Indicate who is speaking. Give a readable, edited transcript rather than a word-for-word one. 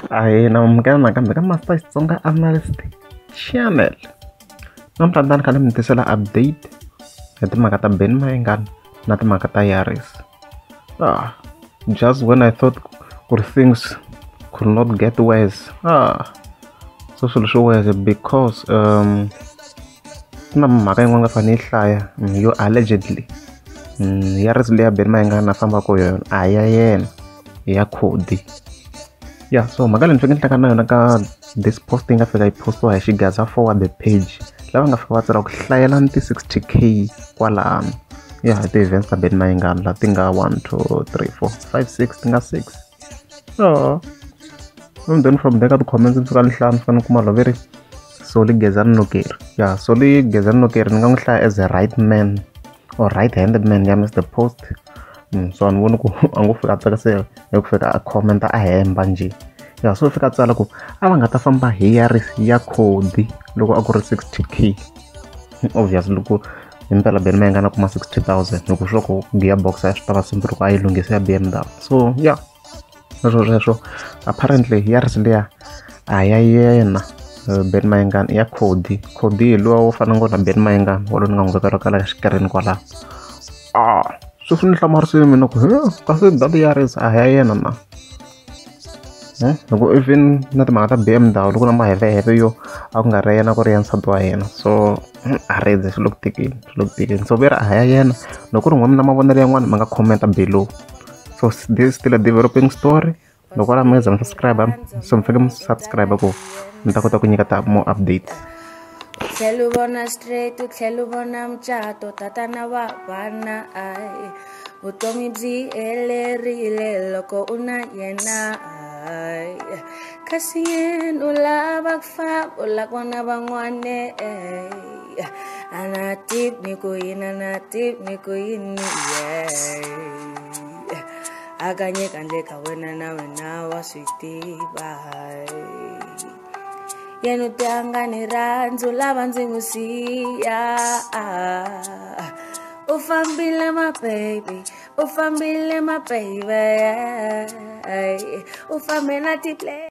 Speaker 1: Ahee namukela nakambe ka Master Xitsonga Analyst Channel. Namuntlha ni ta ni kha ni mi tisela update hi timhaka ta Benny Mayengani na timhaka ta Yaris. Just when I thought ku ri things could not get worse. So swilo swi worse because ku na mhaka yin'wana nga fanele yi hlaya yo allegedly Yaris leya Benny Mayengani a fambaka hi yona a hi ya yena i ya Khodi. Yeah, so mhaka leyi ni fike ni hlangana na yona ka this post yi nga fika yi postiwa hi Xigaza forward page lava nga fika va tsala ku hlayelani ti-60K kwalano. Yeah, hi ti-events ta Benny Mayengani laha ti nga 1 2 3 4 5 6 ti nga 6. Oh. And then from there ka ti-comments ni fika ni hlaya ni fika ni kuma loko ve ri Solly Gezani Nokeri. Yeah, Solly Gezani Nokeri ni nga n'wi hlaya as a right man or right handed man ya Mr Post. So a ni voni ku a ngo fika a tsaka se hi ku fika a comment-a a hemba njhe. Yeah, so fika a tsala ku a va nga ta famba hi Yaris ya Khodi loko a ku ri 60K. Obviously loko himpela Benny Mayengani a kuma 60,000 hi ku sure ku gearbox a swi ta va simple ku a yi lunghisa ya BMW. So yeah, sweswo sweswo apparently Yaris liya a ya yena Benny Mayengani i ya Khodi. Khodi hi luwa wo fana ngopfu na Benny Mayengani wa loyi ni nga n'wi vekela kwala xikirini kwalaho. Sweswi ni hlamarisile mina ku he kasi that Yaris a hi ya yena na. Loko even na timhaka ta BMW loko na maheveheve yo a ku nga ri yena ku ri ya nsati wa yena so a redzi swi le ku tikeni swi le ku tikeni so ve ri a hi ya yena loko ku ri n'we na mavonelo yan'wana ma nga comment below. So this is still a developing story. Loko la mi nga za mi subscribe so mi fanekele mi subscribe ku mi ta kota ku nyika ta more updates.
Speaker 2: Tlhela u vona straight u tlhela u vona mucato tatana wa vana ai vutomi byi helerile loko u na yena ai kasi yena u lava ku famba u lava ku vona van'wana a na tivi ni ku yini a na tivi ni ku yini yeah hakanyingi handle ka wena na wena wa swi tiva yena u te a nga ni rhandzi u lava ndzi n'wi siya u fambile my baby u fambile my baby u fambe na ti-play.